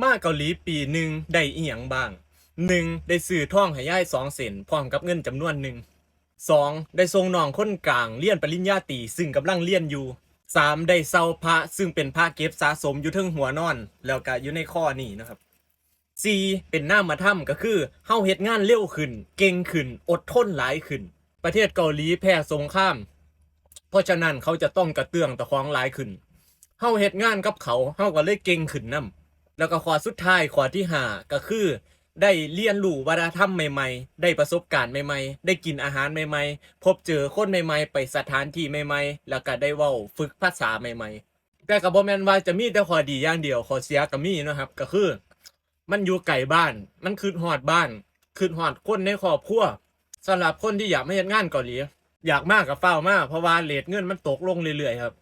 ມາເກົາຫຼີປີໜຶ່ງໄດ້ອີ່ຫຍັງບ້າງ? ໜຶ່ງ ໄດ້ຊື້ທອງໃຫ້ຍາຍສອງເສັ້ນ ພ້ອມກັບເງິນຈຳນວນໜຶ່ງ. ສອງ ໄດ້ສົ່ງນ້ອງຄົນກາງຮຽນປະລິນຍາຕີ ຊຶ່ງກຳລັງຮຽນຢູ່. ສາມ ໄດ້ເຊົ່າພະ ຊຶ່ງເປັນພະເກັບສະສົມຢູ່ເທິງຫົວນອນ ແລ້ວກະຢູ່ໃນຄໍນີ້ນະຄັບ. ສີ່ ເປັນນາມະທຳ ກໍຄືເຮົາເຮັດງານເລັວຂຶ້ນ ເກັ່ງຂຶ້ນ ອົດທົນຫຼາຍຂຶ້ນ. ປະເທດເກົາຫຼີແພ້ສົງຄາມ ເພາະສະນັ້ນເຂົາຈະຕ້ອງກະເຕື້ອງເຈົ້າຂອງຫຼາຍຂຶ້ນ. ເຮົາເຮັດງານກັບເຂົາ ເຮົາກໍເລີຍເກັ່ງຂຶ້ນນຳ. ແລ້ວກໍຂໍ້ສຸດທ້າຍ ຂໍ້ທີຫ້າ ກໍຄື ໄດ້ຮຽນຮູ້ວັດທະນະທຳໃໝ່ໆ ໄດ້ປະສົບການໃໝ່ໆ ໄດ້ກິນອາຫານໃໝ່ໆ ພົບເຈີຄົນໃໝ່ໆ ໄປສະຖານທີ່ໃໝ່ໆ ແລ້ວກໍໄດ້ເວົ້າຝຶກພາສາໃໝ່ໆ. ແຕ່ກໍບໍ່ແມ່ນວ່າຈະມີແຕ່ຂໍ້ດີຢ່າງດຽວ ຂໍ້ເສຍກໍມີເນາະຄັບ ກໍຄື ມັນຢູ່ໃກ້ບ້ານ ມັນຄິດຮອດບ້ານ ຄິດຮອດຄົນໃນຄອບຄົວ. ສຳລັບຄົນທີ່ຢາກມາເຮັດງານເກົາຫຼີ ຢາກມາກໍຟ້າວມາ ເພາະວ່າເຣດເງິນມັນຕົກລົງເລື້ອຍໆ ຄັບ.